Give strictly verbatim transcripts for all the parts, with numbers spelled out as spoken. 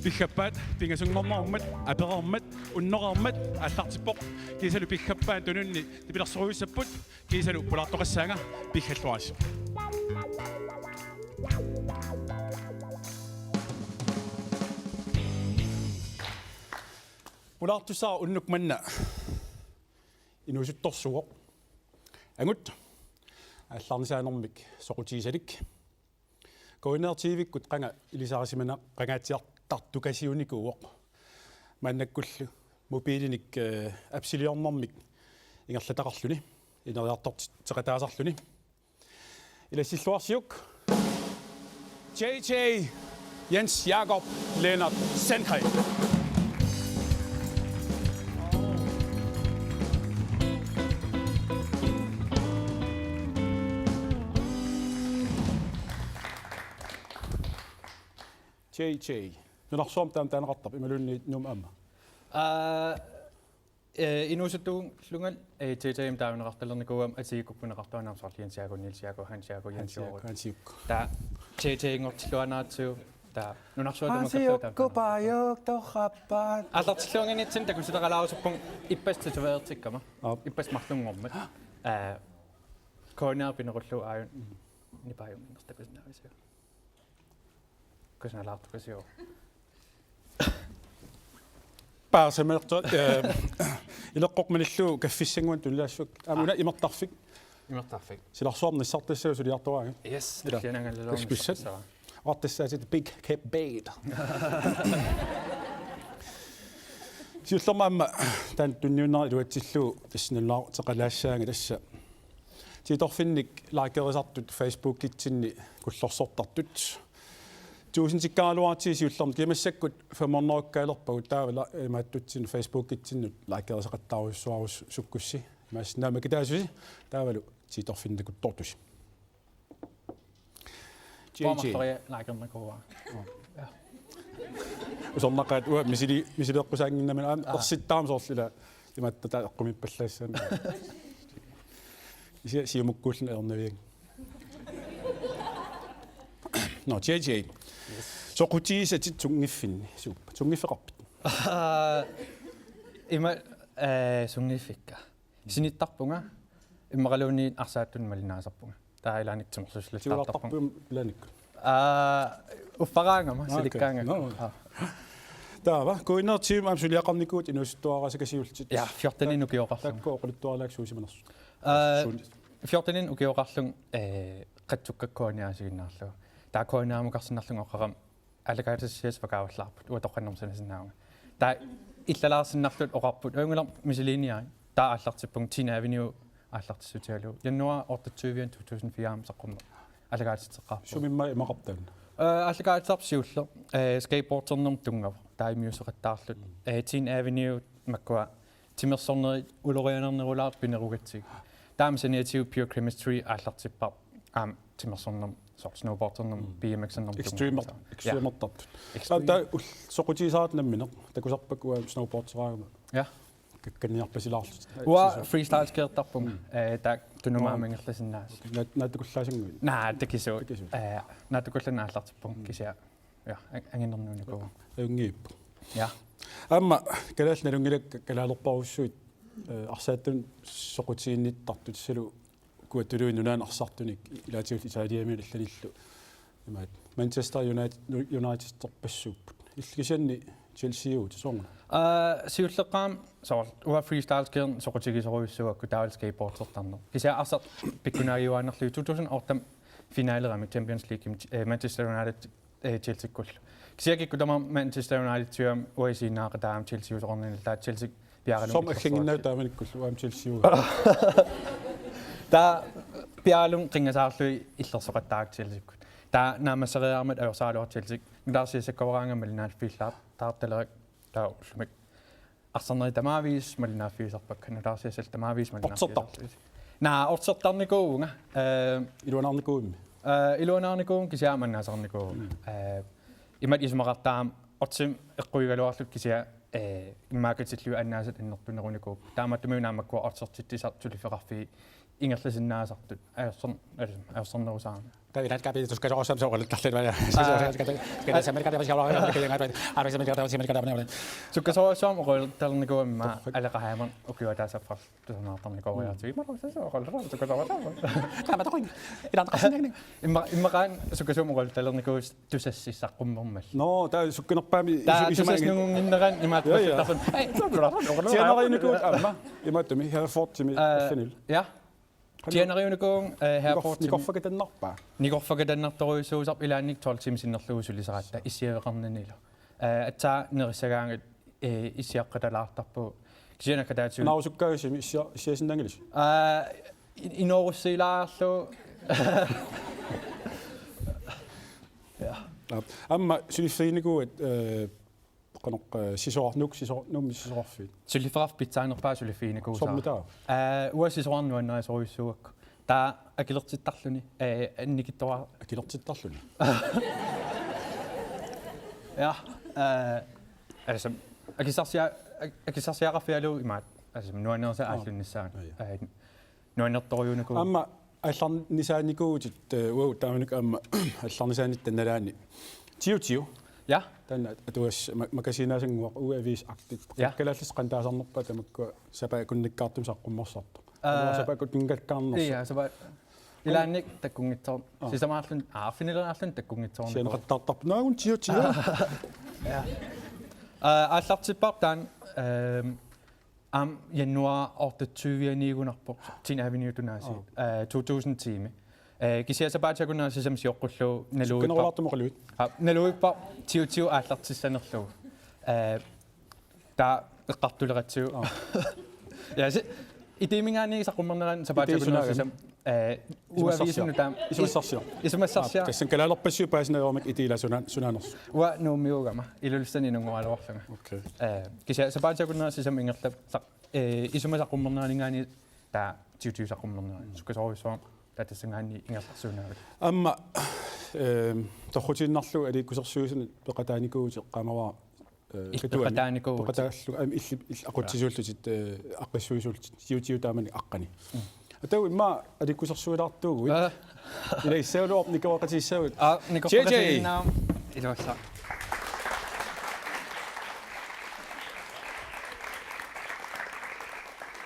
Piffappaat pingasunngornerummat, apereermat, unnoreermat aallartippoq. Kiisalu piffappaat tununni nipilersorujussuupput, kiisalu pulaartoqassaanga, piffalluaritsi. Pulaartussaq unnuk manna inuusuttorsuuvoq. Angut aallarnisaanermik soqutigisalik. K N R T V-kkut qanga ilisarisimaneq qangaatsiartartukasiunikuuvoq. Maannakkullu mobiilinik, eh, appsiliornermik ingerlataqarluni, ineriartortitseqataasarluni. Ilassilluarsiuk. J J Jens Jakob Lennert Sandgreen. J J. Nunarsuarmi taama taaneqartarpit imaluunniit Nuummi aamma? Aa, eh, inuusuttuullunga, eh, J J-mik taavineqartalernikuugama atigikkuneqartuaannarsoq Jens Jakob, Niels Jakob, Hans Jakob, Jens Hans Jakob, Jakob. Hans Jakob. Taava J J-nngortilluaannaratsigu. Taava nunarsuaq Hans tamakkerlugu Jakob taama. Pajuk torrappaat. Aallartilluannginnitsinnut takusilaaralaarusupput ippassaq tatoveertikkama. Aap. Ippassaq marlunngormat. Eh, K N R pinerullugu aajuna nipaajunngortakusinnaavisiuk. Kusanalaartukasiuk. Paasimeertoq, eh, ileqqoq malillugu kaffissannguaq tunilaassuk. Aamma una imertarfik. Imertarfik. Silarsuarmi nassartassaq suliartoraangat. Yes, ila. Tullianangallaluunniit. Kaspissat. Nassartassavaa. Oqartassaatit Big Cap Bait. Siullermik aamma taanna tunniunnera iluatsillugu tassa nalunaaruteqalaassaanga tassa. Tiitorfinnik likerisartut Facebookitsinni kullorsortartut. Tuusintikkaraluaratsigit siullermik, kisianni massakkut femhundredekkalerpagut taava la-, imaattutsinnut Facebookitsinnut likerisaqattaarujussuarusukkussi. Maanna naammakkitaasusi taavalu tiitorfinnik takuttortusi. J J. Tuamartoria likernikuuara. Usornaqaat uanga misili-, misileeqqusaannginnama aamma. Aa. Ersittaarama soorlu ila imaattoq taava eqqumiippallaassaanga. Isi-, Siumukkuulluni ajornavianngilaq. Nå, J J. Yes. Soqutigisatit sunngiffinni suuppat? Sunngiffeqarpit? Ima, eh, sunngiffikka. Sinittarpunga, immaqaluunniit arsaattunik malinnaasarpunga. Taava ilaanni timersusilaartarpunga. Tigulaartarpunga ilaannikkut? Aa, uffaraangama, okay, silikkaangama. Nå. Aa. Taava, K N R T V-mi aamma suliaqarnikuuvutit inuusuttuaraarakasiullutit. Ja, fjorteninik ukioqarlunga. Taakku oqaluttuarilaarlugu suut simanersut. Aa, suut. Fjorteninik ukioqarlunga, eh, qatsukka K N R-iusinnarlugu. Taava K N R-imukarsinnarlunga oqarama aallakaatitassiassat vakaavallaarput, uanga toqqarnermut sanasinnaavunga. Taava illalaarsinnarluta oqarput: Ajunngilaq, misiliiniarit. Taava aallartippunga Teen Avenue aallartissutigalugu. Januar otteogtyve to tusind fire-mi saqqummerpoq. Aallakaatitseqqaarput. Sumimma imaqarpoq taanna? Eh, aallakaatitaarpoq siulleq. Eh, skateboardernermut tunngavoq. Taava immiusseqattaarluta. Eh, Teen Avenue makkua timersornerit ulorianernerulaartut pinerugatsigit. Taava saniatigut Pure Chemistry aallartipparput. Aamma timersornermut, soorlu snowboardernermut, mm, B M X-ernermut. Extreme-, tunngavoq. Ja. Extreme-ertartut. Extreme. Aamma taava ul-, soqutigisaratta nammineq, takusarpakka uanga snowboarderaangama. Ja. Kakkanniarpasilaarluta. Uanga freestyle-skiittarpunga. Mm. Eh, taava Tunumut aamma ingerlasinnaasoq. Nå. Okay. Naat-, naatsukullaassanngui? Naa, takisuut. Takisuut. Eh, naatsukullaannaq aallartippunga, mm, kisianni. Ja, an-, anginernuunikuuvoq. Ajunngippoq. Ja. Aamma kalaallit nalunngilakka kalaalerparujussuit, eh, arsaattunik soqutiginnittartut, tassalu ukua tuluit nunaanni arsartunik, ilaatigut Italiamiut allanillu. Imaat, Manchester United, Unitederpassuupput. Illit kisianni Chelsea-uvutit, sooruna? Aa, siulleqqaarami soorlu uanga freestyle-skiinera soqutigisorujussuugakku taavalu skateboardertarneq. Kisianni arsaq pikkunaagiuaannarlugit to tusind otte finalerami Champions League-imi, eh, Manchester United, eh, Chelsea-kkullu. Kisianni kikkut tamaasa Manchester United-iuvoq, uanga isiginnaaqaat taama Chelsea-usoqarnani, taava Chelsea piaaralunga. Soormi aggiinnginnavit taamanikkullu uanga Chelsea-uvoq? Taava piaaralunga qinngasaarlugit illersoqattaarakkit Chelsea-kkut. Taava naammassereeraangama ajorsaraluartoq Chelsea-kku. Nutaarsiassakkooraraangama malinnaaffigilaartaraluartoq taava ullumi. Arsarnerit tamaviisa malinnaaffigisarpakka, nutaarsiassallu tamaviisa malinnaaffigisarpakka. Ortertarpit? Naa, ortertarnikuuvunga. Eh, iluanaarnikuuimmi? Eh, iluanaarnikuuvunga kisianni aamma annaasarnikuuvunga. Mm. Eh, imatut isumaqartarama ortersimavoq eqquigaluarluta kisianni, eh, immaqa katillugit annaasat annertunerunikuupput. Taamaattumik naammakkua ortertitsisartut suliffeqarfiit ingerlasinnaasartut. Ajorsar-, ajorsarnerusaarami. Taanna kapi tuskasoorsuarmik oqaluttarluni. Aa. Amerikata. Amerikata. Sukkasoorsuarmik oqaluttarnikuugama aleqajaman ukiup ataatsip tusarnaartarnikuugatsigu. Imaluunniit oqaluttarluni sukkasoorsuarmik. Taama toqin. Ilaa qasinngani. Imma-, immaqaana sukkasuumik oqaluttarnikuuvutit Tusassissaq qummermalli. Nå, taava sukkanerpaamik. Taava isu-, isumaanngilaq. Tusassinngunnginnerani imaattoq. Ja, ja. Sianeriunikuuvutit aamma. Imaattumik Herfortimi. Aa, allanillu. Ja. Sianeriunikuuvunga, eh, Herfortimi. Nikorf-, nikorfakatannarpaa? Nikorfakatannartorujussuusarpoq, ilaanni tolv tiimit sinnerlugu sulisaratta issiaveqarnanilu. Eh, aatsaat nerissagaangat, eh, issiaqqatalaartarpugut. Kisianni akataatsuusimik issia-, issiasinnaanngilatit? Aa, i-, inoorussiilaarlugu. Ja. Aap, aamma suliffeqarnikuuvutit, eh, qanoq, eh, sisoor-, Nuuk sisoor-, Nuummi sisorarfiit? Suliffeqarfik pitsaanerpaaq suliffeqarnikuusaa. Soormitaava? Eh, uanga sisorarneq nuannarisorujussuugakku. Taava akilertittarluni, eh, annikitsuara-. Akilertittarluni? Ja, eh, altså, akissarsia-, ak-, akissarsiaqarfigalugu imaattoq. Altså, nuannersaq. Aa. Aallunnissaanut. Ja, ja. Eh, nuannertorujussuunikuuvoq. Aamma aallarnisaanikuuvutit, eh, uagut taamanikkut aamma aallarnisaannitta nalaani. Tiu Tiu. Ja. Taanna atugassaq ma-, magasinaasannguaq, ugeavisagtigt. Ja. Kalaallisut qanoq taasarnerpaat tamakkua sapaatip akunnikkaartumik saqqummersartoq. Aa, sapaatip akunnikkaarnersoq. Ja, sapaatip. Ilaanni takkunngitsoor-. Aa. Sisamaarluni, aa, arfinileriarluni takkunngitsoornikuuvoq. Sianeqattaartarpoq. Naagun Tiu Tiu. Ja. Aa, aallartipparput taanna, ehm, aamma januar otteogtyve-aniigunarpoq, Tin Avenue Gymnasiet. Aa. Eh, to tusind tiimi. Eh, kisianni sapaatip akunnerani sisamat sioqqullugu naluvippar-. Sukkanerulaartumik oqaluit. Aa, naluvippar Tiu Tiu aallartissanerlugu. Eh, taava eqqartuleratsigu. Aa. Ja, si-, I T-minngaanniit saqqummernerani sapaatip akunnerani. I T sunaagami? Sisamat, eh, isumassarsiaq. Ugeaviisinut taama. Isumassarsiaq. Isumassarsiaq. Aa, tassani kalaalerpassiuk paasinajoormik I T-la suna-, sunaanersoq? Uanga Nuummiugama, Ilulissani inunnguaraluarlunga. Okay. Eh, kisianni sapaatip akunnerani sisamat ingerlapput, eh, isumaga saqqummerneraninngaanniit taava Tiu Tiu saqqummernerani. Mm. Sukkasoorujussuarmik taava tassanngaanniit ingerlarsuunaavit. Aamma, ehm, torrutiinnarlugu aliikkusersuisunut peqataanikuuvutit eqqaamavara, eh, illit katuani peqataanikuuvutit. Peqataallu-, aamma illit, illit aqutsisuullutit, eh, aqqissuisuullutit, Tiu Tiu taamani aqqani. Mm. Atagu immaqa aliikkusersuilaartuuguit. Aa. Ila issauluorp nikorfaqatigissaguit. Aa, nikorfaqatigiinnaam. J J. Iluassaaq.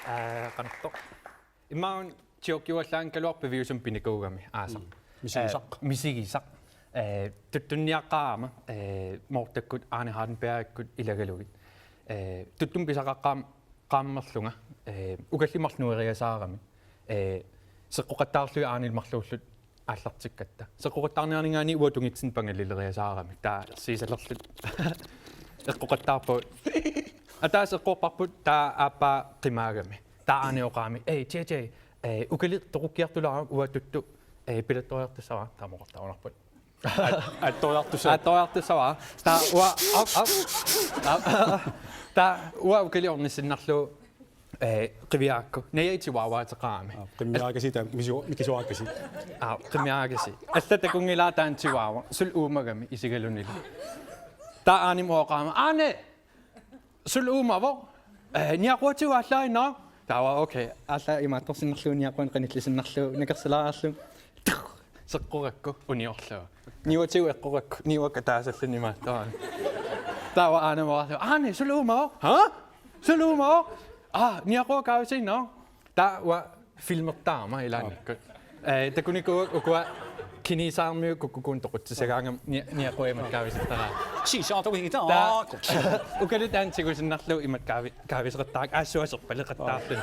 Aa, qanittoq. Immaqa una jokiuallaanngikkaluarpoq piviusumik pinikuugami aasaq. Mm. Misigisaq. Eh, misigisaq. Eh, tuttunniaqqaarama, eh, Mortakkut Arne Hardenbergikkut ilagalugit. Eh, tuttumik pisaqaqqaarama qaammerlunga, eh, ukallit marluk nueriasaarami. Eh, seqqoqattaarlugit Arnellu marluulluta aallartikkatta. Seqqoqattaarneraninngaanniit uanga tungitsinni pangalileriasaarami. Taava siisalerluta eqqoqattaarpugut. Ataaseq eqqorparput, taava aappaa qimaagami. Taava Arne oqarami: "Ei, J J, eh, ukallit toqukkiartulaarami, uanga tuttu, eh, pilattoriartussavara." Taama oqartarunarput. At-, attoriartussavara. Attoriartussavara. Taava uanga, au, au. Taava uanga ukallit ornissinnarlugu, eh, qiviarakku. Naja chihuahuaateqarami. Aa, qimmiarakasiit taama misu-, mikisuarakasiit. Aa, qimmiarakasiit. Allat takunngilaat taanna chihuahua. Suli uumagami isigalunilu. Taava Arnemut oqarama: "Arne! Suli uumavoq. Eh, niaquatigut aallaavinnaruk." Taava okay. Aallaat imaattorsinnarlugu niaquanik qanillisinnarlugu nakersalaareerlugu. Seqqorakku uniorlugu. Niuatigut eqqorakku, niuakka ataasalluni imaattoq. Taava Arnemut oqarlugu: "Arne, suli uumavoq." "Ha? Suli uumavoq?" "Aa, niaqua kaavisiinnaruk." Taava uanga filmertarama ilaannikkut. Eh, takunikuuakka ukua kinesermiut kukkukuunik toqutsissagaangama ni-, niaqua imatut kaavisertaraat. She's all the way down. Taava ukallit taanna tigusinnarlugu imatut kaavi-, kaaviseqattaraakka, assut aserpaleqattaarluni.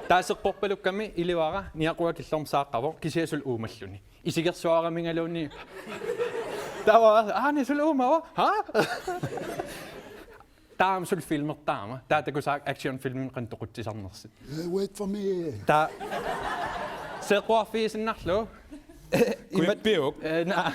Taava seqqorpalukkami ilivara niaqua killormut saaqqavoq, kisianni suli uumalluni. Isigersuaramigaluunniit. Taava: "Arne, suli uumavoq?" "Ha?" Taava suli filmertarama. Taava takusarakku actionfilmimik qanoq toqutsisarnersut. Eh, wait for me. Taava seeqquarfigisinnarlugu. Imat-, kuippiuk? Eh, naa.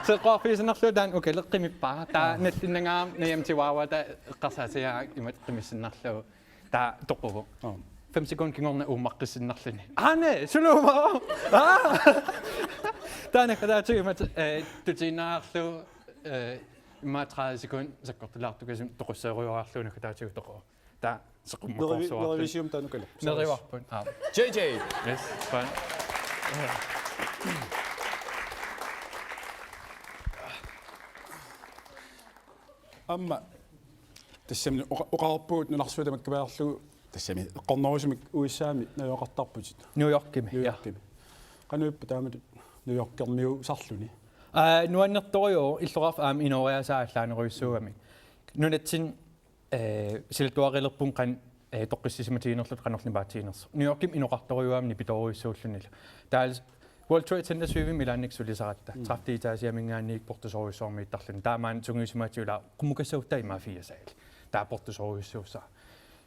Seeqquarfigisinnarlugu taanna ukallit qimippara. Taava nallinnangaarami najamik chihuahuata eqqarsaatigaara imatut qimissinnarlugu. Taava toquvoq. Aa. Fem sekundit kingorna uumaqqissinnarluni: "Arne, suli uumavoq?" Aa! Taava naggataatigut imatut, eh, tutiinnariarlugu, eh, immaqa tredive sekundit sakkortulaartukkasumik toqusseerujooriarlugu naggataatigut toquvoq. Taava seqqummertarsuartut. Nerivi-, nerivisium taanna ukallit. Nerivarput. Aa. J J. Yes, fine. Aamma tassami oqa-, oqarpugut nunarsuuta makkipaarlugu tassami eqqornerusumik U S A-mi najugaqartarputit. New Yorkimi, New ja. Yorkimi. Qanoq ippa taamatut New Yorkermiusarluni? Aa, nuannertorujuuvoq illoqarfik aamma inooriaasaa allaanerujussuugami. Nunatsinni, ee, silattuarilerpunga qanoq, ee, toqqissisimatiginerluta qanorlu nipaatsiginersoq. New Yorkimi inoqartorujuugami nipitorujussuullunilu. Taava World Trade Center syvimi ilaanni sulisaratta. Mm. Tredivte etageaminngaanniit portusorujussuarmiittarluni. Taamaammat sungiusimaatigut ila qummukassagutta imaafiasail. Taava portusorujussuussaaq.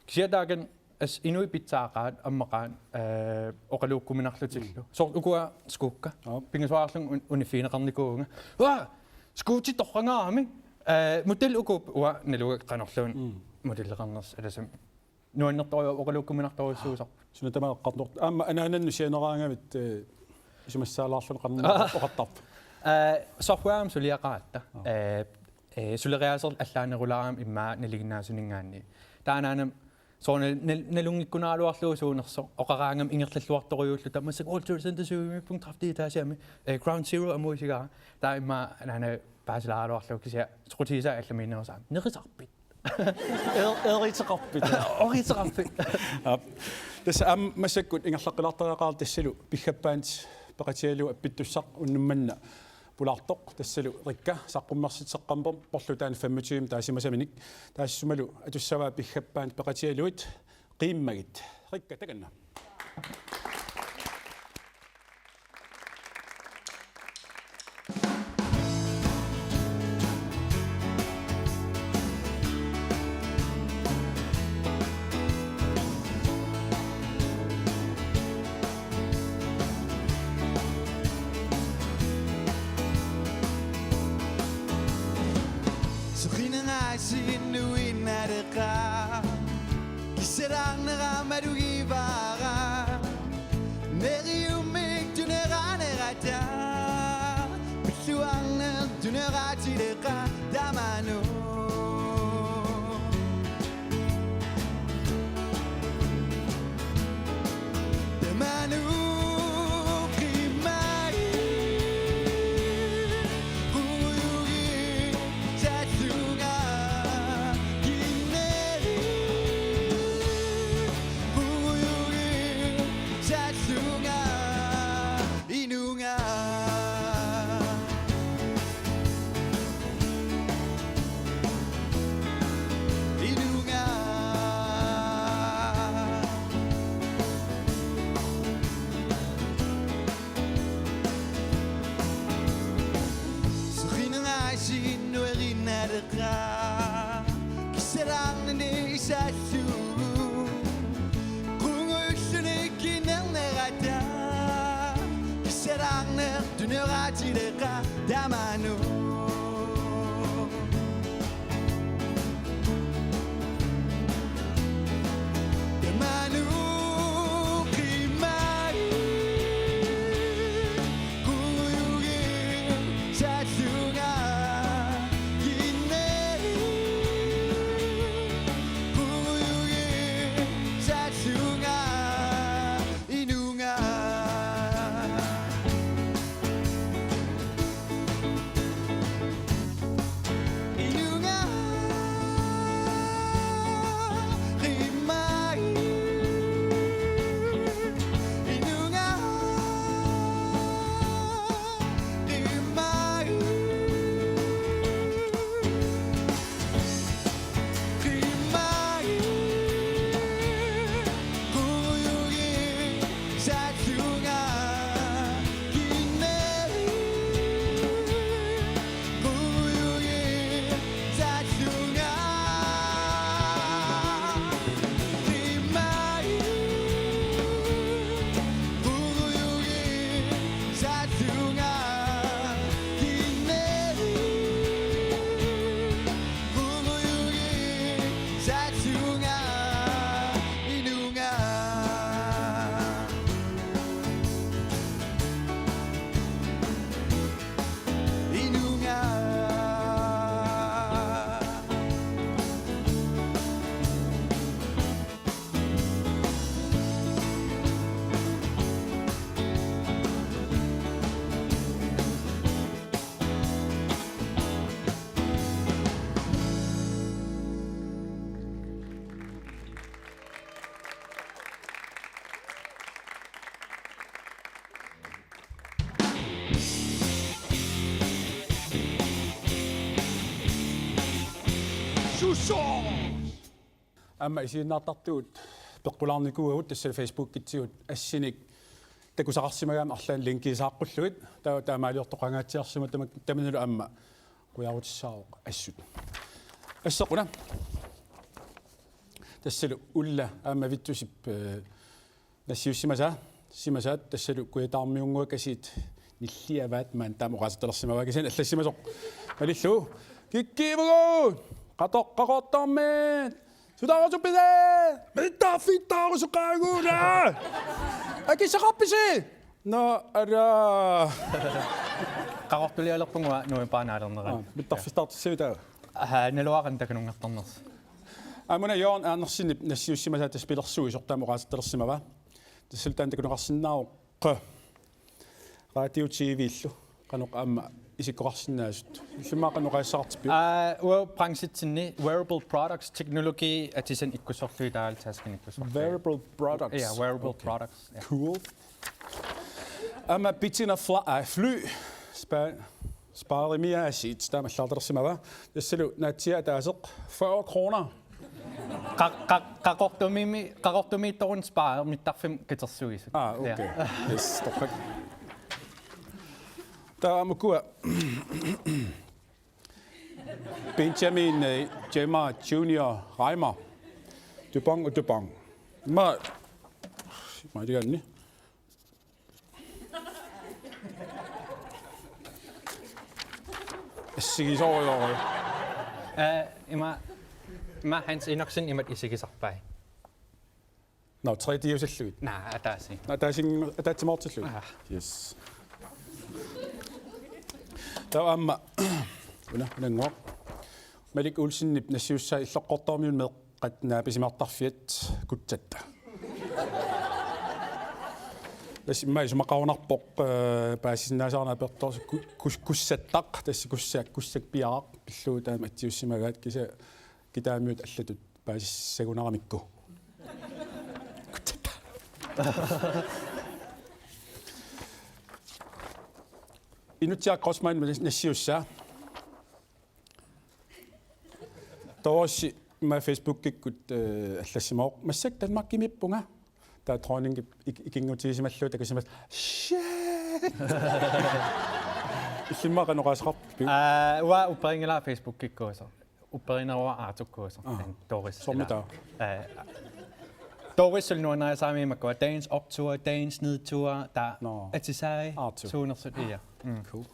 Kisianni taakani assut inuit pitsaaqaat, ammaqaat, ee, oqaluukkuminarlutillu. Mm. Soorlu ukua skuukka. Aap. Pingasuarlunga un-, uniffigineqarnikuuvunga. Uaa! Skuutit torrangaaramik. Ee, modellit ukuupput uanga naluara qanorluunniit. Mm. Modelleqarnersoq alasam. Nuannertorujuuvoq oqaluukkuminartorujussuusarput. Suna tamaat eqqartut. Aamma anaanannut sianeraangamik, ee, isumassaalaarluni qanoq oqartarpa? Ee, softwaremi suliaqaratta. Aap. Ee, ee, suleriaaseq allaanerulaarami immaqa nalinginnaasuninngaanniit. Taava anaanama soorlu nal-, nalunngikkunaraluarlugu suunersoq oqaraangama ingerlalluartorujuulluta massakkut World Trade Center syvimiippunga tredivte etageami, ee, Ground Zero amuusigaara. Taava immaqa anaana paasilaaraluarlugu kisianni soqutigisai allamiinnerusaat. Nerisarpit? Ee, eeriteqarpit? Eeriteqarpit. Aap. Tassa aamma massakkut ingerlaqqilaartariaqarami tassalu Piggaband peqatigalugu appittussaq unnuk manna pulaartoq, tassalu Rikka saqqummersitseqqammerporlu taanna femogtyve taasimasaminik. Taassumalu atussavaa Piggaband peqatigalugit Qiimmagit. Rikka, takanna. Soqineraasiinnut inaleqaaq. Kissalaarnera malugivaara. Neriummik tuneraaneratta. Pilluarneq tuneraatileqaaq tamanut. Tamanut qiimmagit. Qungujugit saallunga. Kinneri. Qungujugit saallunga. Inunga. Inunga. Soqineraasiinnut inaleqaaq. Kissalaarneq isaallugu. Qungujulluni kinnerneratta. Kissalaarneq tuneraatileqaaq tamanut. Tamanut qiimmagit. Qungujugit saallunga. Kinneri. Qungujugit saallunga. Inunga. Aamma isiginnaartartugut peqqulaarnikuuagut, tassa Facebookitsigut assinik takusaqarsimagaanni arlaannik linki saaqqullugit, taava taamaaliortoqangaatsiarsimapput, tamak-, tamannalu aamma qujarutissaavoq assut. Asseq una. Tassalu Ulla aamma Vittusip, eh, nassiussimasaa, simasaat, tassalu Kujataarmiunnguakasiit nilliavaat maani taama oqaasertalersimavaa, kisianni allassimasoq malillugu: Kikkiivugut! Qatoq Qaqortormiit! Sutaarusuppisi? Mittarfittaarusuppaagut! Akissaqarpisi? Nå, ara. Qaqortulialerpunga nuipaanaalernerat. Aa, mittarfittaartissavit taava? Aa, naluara takununngartarnersoq. Aamma una Jørgen Andersenip nassiussimasaa, tassa pilersuisoq, taama oqaasertalersimavaa. Tassalu taanna takuneqarsinnaavoq. Qa-, radio T V-llu. Qanoq aamma isikkoqarsinnaasut. Illimmi qanoq oqaaseqartippit? Aa, uagut branchitsinni wearable products, teknologi atisanik ikkussorlugit, taavalu taskini ikkussorlugit. Wearable products. Ja, wearable Okay. products. Ja. Cool. Aamma Bettina Fla-, aa, Fly. Spa-, Sparemiaasiit, taama allagartalersimavaa. Tassalu naatsiiaat ataaseq fyrre kroner. Qa-, qa-, Qaqortumimi, Qaqortumiittoruna Spar mittarfimmut katersuisut. Aa, okay. Ja. Yes, torrak. Taava aamma ukua. Benjamin, eh, Gemma Junior Reimer. Dupont og Dupont. Ma, ma det gerne. Assigisoorujussuaq. Eh, ima, ima Hans Enoksen imatut isigisarpai. Nå, tre D-usallugit. Naa, ataasiinnaq. Ataasin-, ataatsimoortillugit. Aa. Yes. Taava aamma, una, unannguaq. Malik Olsenip nassiussaa Illoqqortoormiut meeqqat naapisimaartarfiat Kutsatta. Tassa immaqa isumaqarunarpoq, eh, paasisinnaasarput apertortoq ku-, kus-, Kussattaq, tassa Kussa-, Kussak Piaaq pillugu taama atsiussimagaat, kisianni Kitaamiut allatut paasissagunaramikku. Kutsatta. Inutsiaq Grossmann nas-, nassiussaa. Toorsi ima Facebookikkut, eh, allassimavoq: Massakkut Danmarkimiippunga. Taava dronningi ik-, ikinngutigisimallunga takusimasoq: Shit! Illimmi qanoq oqaaseqarpit? Aa, uanga upperinngilara Facebookikkuusoq. Upperineruara Artukkuusoq. Aa. Doris. Soormitaava? Aa. Doris suli nuannarisarami makkua: dagens optur, dagens nedtur, taava Nå. Atisai, Artu. Suunersut, ja. Mm. Cool.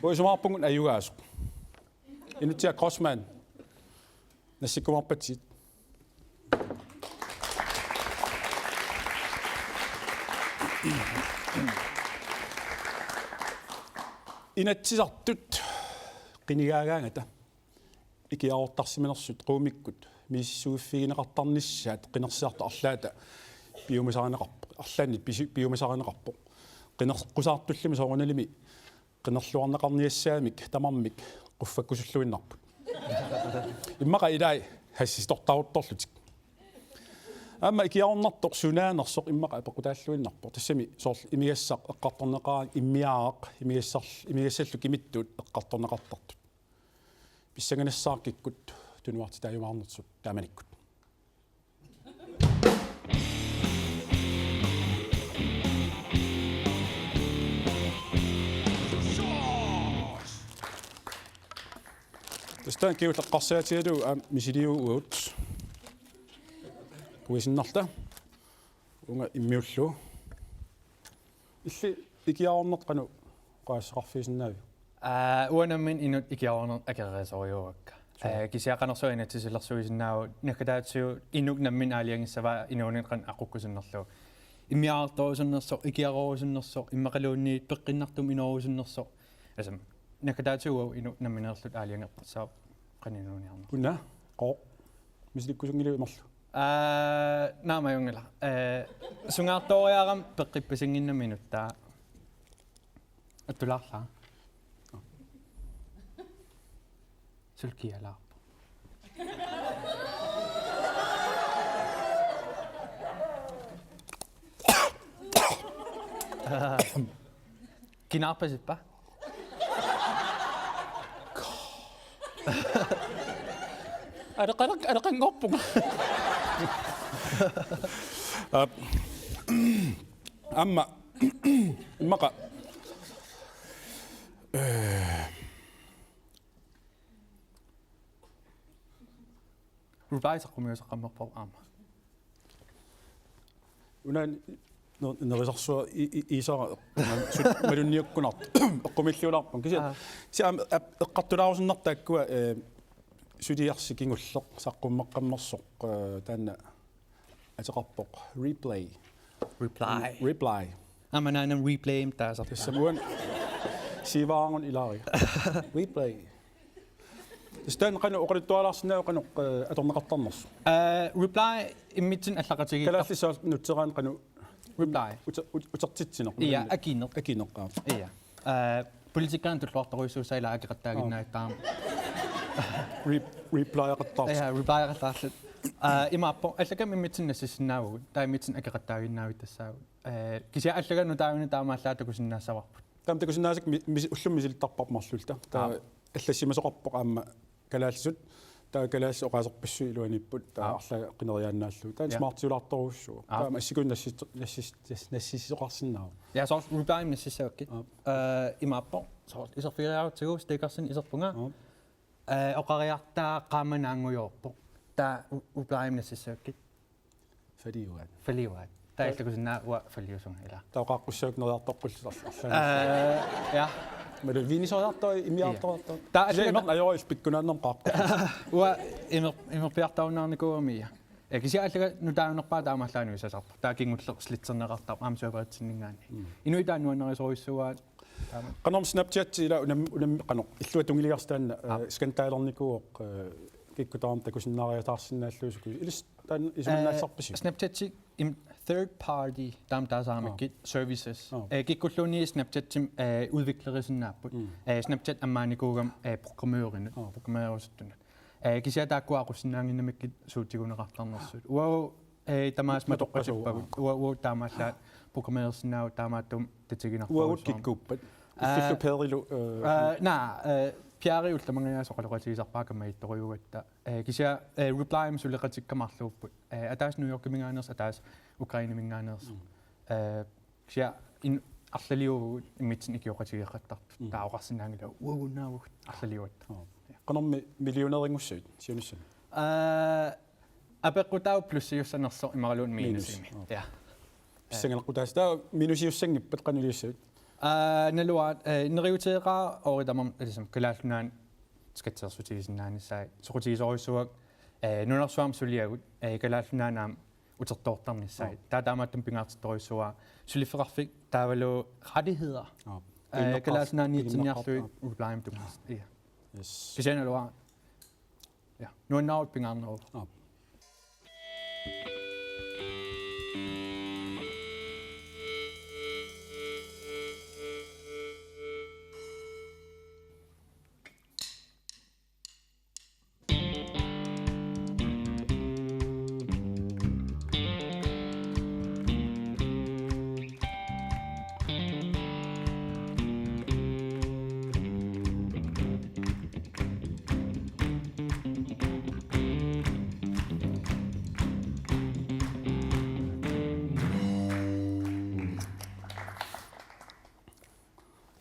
Uanga isumaqarpunga ajugaasoq. Inutsiaq Grossmann. Nassikkumaarpatsigit. Inatsisartut qinigaagaangata ikiaroortarsimanersut qummikkullu misissuiffigineqartarnissaat qinersisartut arlaata piumasarineqarpoq. Arlaannik pisi-, piumasarineqarpoq. Qineqqusaartullumi soorunalimi qinerluarneqarniassagamik tamarmik quffakkusulluinnarput. Immaqa ilai hashisitortaruttorlutik. Aamma ikiaroornartoq sunaanersoq immaqa apeqqutaalluinnarpoq. Tassami soorlu imigassaq eqqartorneqaraangat immiaaraq, imigassar-, imigassallu kimittut eqqartorneqartartut. Pissanganassaaq kikkut tunuartitaajumaarnersut taamanikkut. Tassa taanna kingulleq eqqarsaatigalugu aamma misiliuvugut. Kuisinnarta. Uunga immiullugu. Illit ikiaroornartoq qanoq oqaaseqarfigisinnaaviuk? Aa, uanga nammineq inuk ikiaroorneq akeqasorujuuakka. Suu. Aa, kisianni qanorsuaq inatsisilersuisinnaavugut, naggataatigut inuk nammineq aalajangissavaa inuuninni qanoq aqukkusunnerlugu. Immiaartorusunnersoq, ikiaroorusunnersoq, immaqaluunniit peqqinnartumik inoorusunnersoq. Asam, naggataatigut uagut inuk nammineerluta aalajangertussaavoq qanoq inuuniarneq. Una, qooq. Misilikkusunngiliuk imerlu? Aa, naamajunngilaq. Ee, sungaartooriarama peqqippisinnginnami inuttaa. Attulaarlaa. Suli kialaarpoq. Kinaarpasippa? Aleqanaq aleqanngorpunga. Aap. Aamma immaqa eh, Reply saqqummiuseqqammerpoq aamma. Una ner-, nerisarsuaq i-, i-, Iisara sut malunniukkunartoq eqqumiilliulaarpunga. Kisianni aap, eqqartulaarsinnartoq taakkua, eh, suliarsi kingulleq saqqummeqqammersoq, eh, taanna ateqarpoq Replay. Reply. Reply. Aamma naanam Replay taasarpoq. Tassami uani siivaagun ilaariga. Replay. Tassa taanna qanoq oqaluttualaarsinnaavat qanoq, eh, atorneqartarnersoq. Eh, Reply immitsinnut allaqatigiittar-. Kalaallisut nutseraanni qanoq Reply. Uter-, ut-, utertitsineq. Ia, akineq. Akineq, aap. Ia. Eh, politikerinik tulluartorujussuussaaq ila akeqattaaginnavittarami. Re-, replyaqattaarlutik. Ia, replyaqattaarlutik. Eh, imaappoq, allagammi immitsinnut nassissinnaavugut, taava immitsinnut akeqattaaginnavittassaavagut. Eh, kisianni allagaa nutaavinik taamaallaat takusinnaassavarput. Taama takusinnaasakka mi-, mis-, ullumi misilittarparput marluulluta. Taava aap, allassimasoqarpoq aamma kalaallisut. Taava kalaallisut oqaaserpassuit iluaniipput. Taava aap, arlaat qineriaannaallugu. Taanna, ja, smartiulaartorujussuuvoq. Aap. Taava assikunik nassis-, nassis-, nas-, nassissisoqarsinnaavoq. Ja, soorlu Reply-mik nassissavakkit. Aap. Eh, imaappoq, soorlu iserfigeriarutsigu stickersinik iserpunga. Aap. Eh, oqariartaa qaammat naanngujoorpoq. Taava Re-, Reply-mik nassissavakkit. Faliuaat. Faliuaat. Taava illukusinnaaq uanga faliusunga ila. Taava qaaqqussaak neriartoqqulluta arlaanni. Eh, ja. Malun viinisoriartoq, imiartoq. Ja. Taava kisianni allaga imermik ajoril pikkunaannam qaaqqu. Uanga imer-, imerpiartorunnaarnikuugami, ja. Ja, kisianni allagaa nutaavinerpaaq taamaallaat nuisasarpoq. Taava kingulleq slitserneqartarpoq aamma serveritsinninngaanniit. Mm. Inuit taanna nuannarisorujussuuaat. Taama. Qanormi Snapchat ila unam-, unam-, qanoq, illuatungiliarsi taanna, eh, aap, skandalernikuuvoq, eh, kikkut tamarmik takusinnaariataarsinnaallugu suku. Ilissi taanna isumannaasarpisiuk? Eh, Snapchati im-, third party taama taasaramikkit, aap, services. Aap. Eh, kikkulluunniit Snapchatimi, eh, udviklerisinnaapput. Mm. Eh, Snapchat ammaanikuugami, eh, programmørinut, aap, programmererusuttunut. Eh, kisianni taakkua aqussinnaannginnamikkit suut tiguneqartarnersut. Uagut, eh, tamaasa matoqqasuu-, matoqqasippagut. Uagut, uagut taamaallaat programmerersinnaavugut taamaattumik tatiginartorujussuarmik. Uagut kikkuuppat? Eh, uffillu Peerilu, eh, eh, naa, eh, Piaari ullamangajaa soqaloqatigisarpaa kammajittorujugatta. Eh, kisianni, eh, Reply-mik suleqatikka marluupput. Eh, ataaseq New Yorkiminngaanneersoq, ataaseq Ukraineminngaanneersoq. Mm. Eh, kisianni in-, arlaliuvugut immitsinnut ikioqatigeeqattartut. Mm. Taava oqarsinnaanngilagut uagunnaavugut arlaliugatta. Aap. Ja. Qanormi millionærinngussagut siunissami? Eh, apeqqutaavoq plussiussanersoq imaluunniit minus. Minus. Aap. Ja. Pissanganarpoq taava minusiussanngippat qanoq iliussavit? Aa, naluara, eh, neriuuteqaara oorit tamarmik, ilisimmi Kalaallit Nunaanni skatteersutigisinnaanissaat, soqutigisorujussuuara, eh, nunarsuarmi suliagut, eh, Kalaallit Nunaanni aamma utertoortarnissaat. Aap. Taava taamaattumik pingaartittorujussuuara suliffeqarfik taavalu rettigheder. Aap. Eh, Kalaallit Nunaanniitsinniarlugit, aap, Reply-mik tunngasunik. Ia. Yes. Kisianni naluara. Ja, nuannaarut pingaarneruvoq. Aap.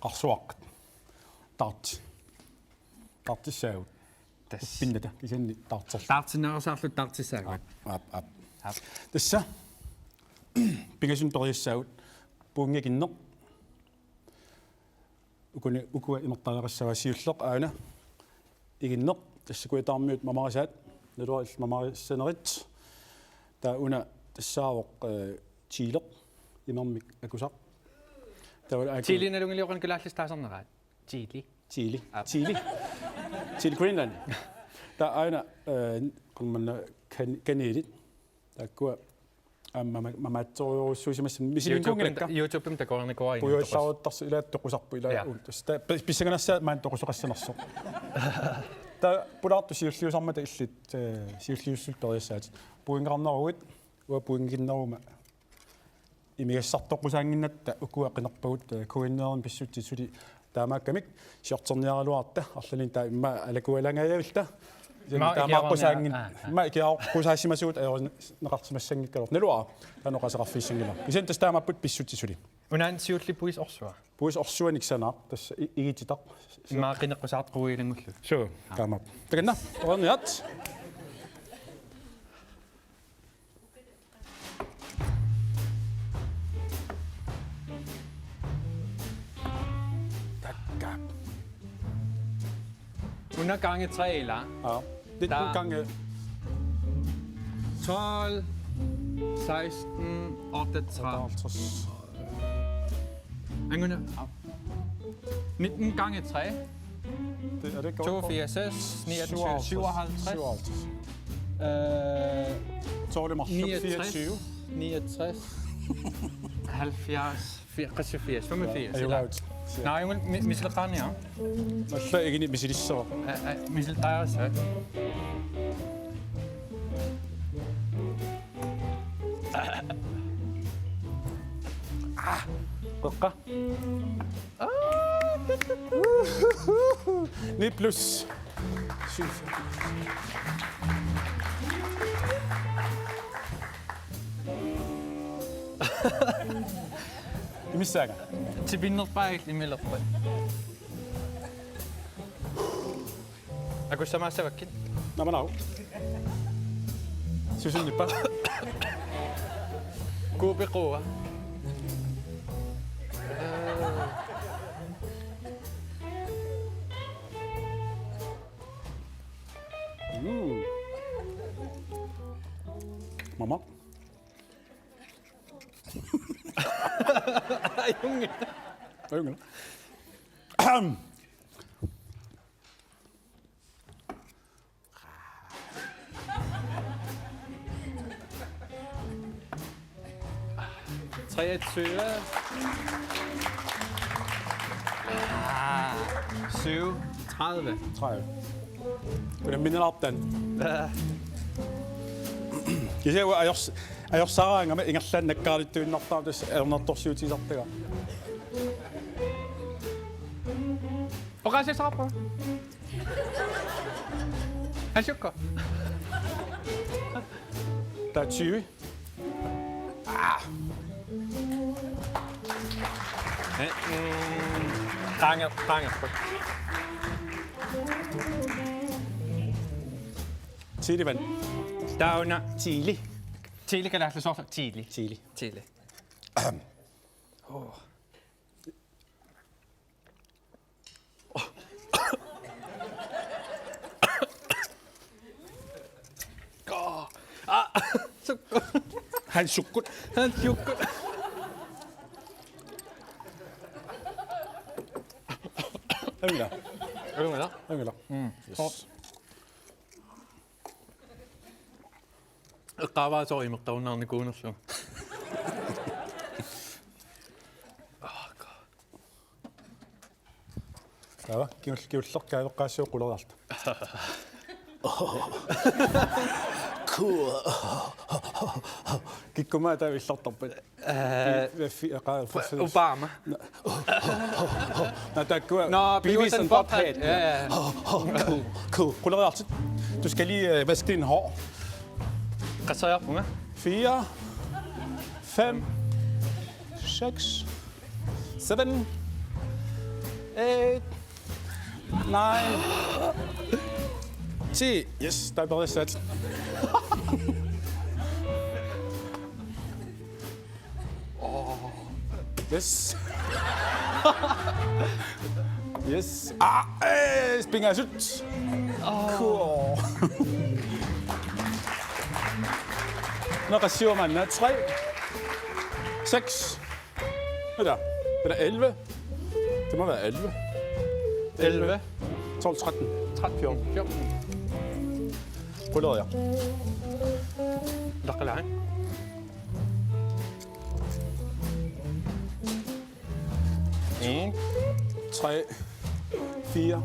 Qarsuaqqat. Taarti. Taartissaagut. Tassa. Uppinnata, kisianni taarterlu. Taartinneqarsaarluta taartissaagut. Aap, aap, aap. Aap. Tassa. Pingasunut periassaagut. Puinngikinneq. Ukuni, ukua imertariaqassavaat, siulleq aana. Iginneq, tassa kuitaarmiut mamarisaat, naluara illit mamarissanerit. Taava una tassaavoq, eh, chileq, imermik akusaq. Taava aak-. Chili nalunngilioqan kalaallisut taasarneraat. Chili. Chili. Aap. Chili. Chili Greenland. Taava aana, eh, qammanna kan-, kanelit. Taakkua aamma ma-, mamaatsorujussuusimassammata misilinnguunngilakka. YouTube-im, YouTube-im takoreernikuuara. Pujuallaaruttarsi ilaa toqusarput ilaa. Ja. Uut. Tassa taava pis-, pissanganassaaq maani toqusoqassanersoq. Taava pulaartut siulliusarmata illit, eh, siulliussullu periassaatit. Puinngeqarneruit, uanga puinngikinneruma imigassartoqqusaannginnatta ukua qinerpagut, eh, K N R-imi pissutsit suli taamaakkamik siorterniaraluarta, arlalinnik taava immaqa alakualaangajavilluta. Ima taamaaqqusaanngin-, aa, aa. Ima ikiaroqqusaasimasugut ajorneqarsimassanngikkaluartoq. Naluara, taanna oqaaseqarfigissanngilara. Kisianni tassa taamaapput pissutsit suli. Unaana siulleq puisit orsua. Puisit orsuanik sanaaq, tassa i-, igititaq. Ima qineqqusaartoq quilanngullugu. Suu, taamaappoq. Takanna, oqarniat. Takka. Hundrede gange tre, eller? Ja. Det er Der. to gange Tolv, seksten, otteogtredive. Halvtreds. Anguna. Nitten gange tre. Det, er det ikke toogfirs, niogtyve, syvoghalvtreds. Syvoghalvtreds. Øh, Så er det mig. Niogtres, fireogtyve. Niogtres, halvfjerds, fireogfirs, femogfirs, Ej, eller? Right. Nej, men mi-, misleqaani, ja. Nå, så er jeg ikke misilissaq. Ej, ej, misleqaani, ja. Ah, qeqqa. Ni plus syv. Imissaanga? Tipinnerpaaq immilerpat. Akussamaassavakkit. Namanau. Susunnippa. Kuupequa. Mm. Mama. Ajunngilaq. Ajunngilaq. Ahem. Treogtyve. Ah, syv. Tredive. Tredive. Kun minnerartan. Ja. Kisianni ajors-, ajorsaraangama ingerlaannaq nakkaalittuinnartaa tassa ajornartorsiutigisartagaa. Oqaasissaqarpa? Asukko. Der er tyve. Ah. Eh, mm, qaange-, qaangerpoq. Tiili vand. Taava una. Tiili. Tiili kalaallisut tiili. Tiili. Tiili. Ahem. Oh. Ah, sukkut. Han sukkut. Han sukkut. Angela. Angela. Angela. Mm. Yes. Eqqaavaa soorlu imertarunnaarnikuunerlugu. Oh, God. Taava, kiul-, kiulleq kaaveqqaassiuk quleriarluta. Cool. Kikkuma taava illartarpat? Eh, Fi-, fi-, qa-, fi-, Obama. Nå, taakkua. Nå, Beavis and Butthead. Ja, ja. Cool, cool. Quleriarlutit. Du skal lige, øh, vaske dine hår. Qasseriarpunga. Fire, fem, seks, seven, eight, nine, ti. Yes, der er bare sat. Yes. Yes. Ah, eh, spingazout. Cool. Nå, qassiumaanna. Tre. Seks. Hvad der? Eller elleve. Det må være elleve. Elleve. Tolv, tretten. Tretten. Fjorten. Fjorten. Quleriaq. Laqalaa. En. Tre. Fire.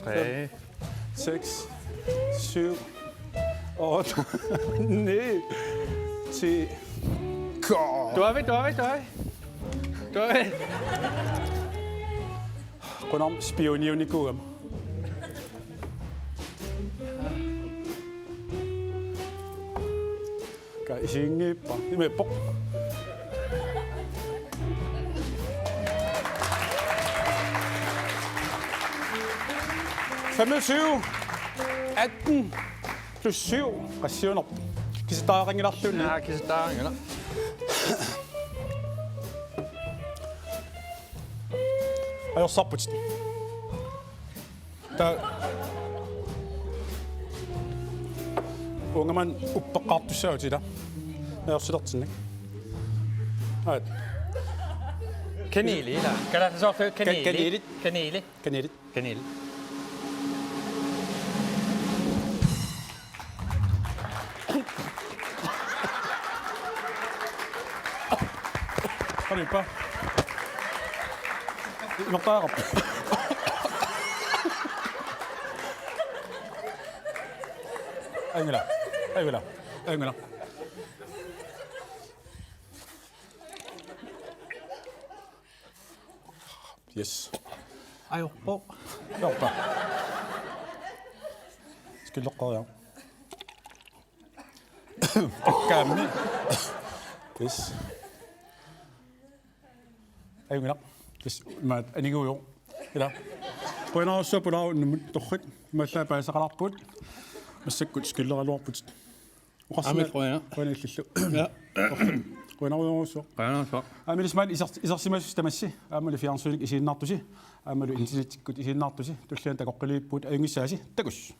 Tre. Fem. Seks. Syv. Otte. Ni. Ti. Kom. Doave, doave, doave. Doave. Qujanaq spioniunikuugama. Ka isiginngiippa. Imeeppoq. Femogtyve, atten plus syv, qassiunerpoq. Kisitaaqqanngilarluunniit. Ja, kisitaaqqanngilara. Ajorsarputit. Ta-, uunga maanna uppeqqaartussaavutit ilaa. Ajorsilertinnik. Aat. Kaneli, ilaa. Kalaallisoorlu kaneli. Ka-, kaneli. Kaneli. Kaneli. Kaneli. Qanippa. Imertaarap. Ajunngilaq. Ajunngilaq. Ajunngilaq. Yes. Ajorpoq. Ajorpa. Skilleqqaria. Kaammi. Yes. Ajunngilaq. Yes. Maat aniguujoq. Ilaa. Qujanarsuaq pulaarunnimmut torrak. Imaallaat paasisaqalaarpugut. Massakkut skilleraluarputit. Aamma qujanaq. Qujanaq illillu. Ja. Qujanarujussuaq. Qujanarsuaq. Aamma ilissi maani iser-, isersimassusi tamassi. Aammalu fjernsynikkut isiginnaartusi. Aammalu internettikkut isiginnaartusi. Tulliani takoqqiliippugut, ajunngissaasi. Takuss.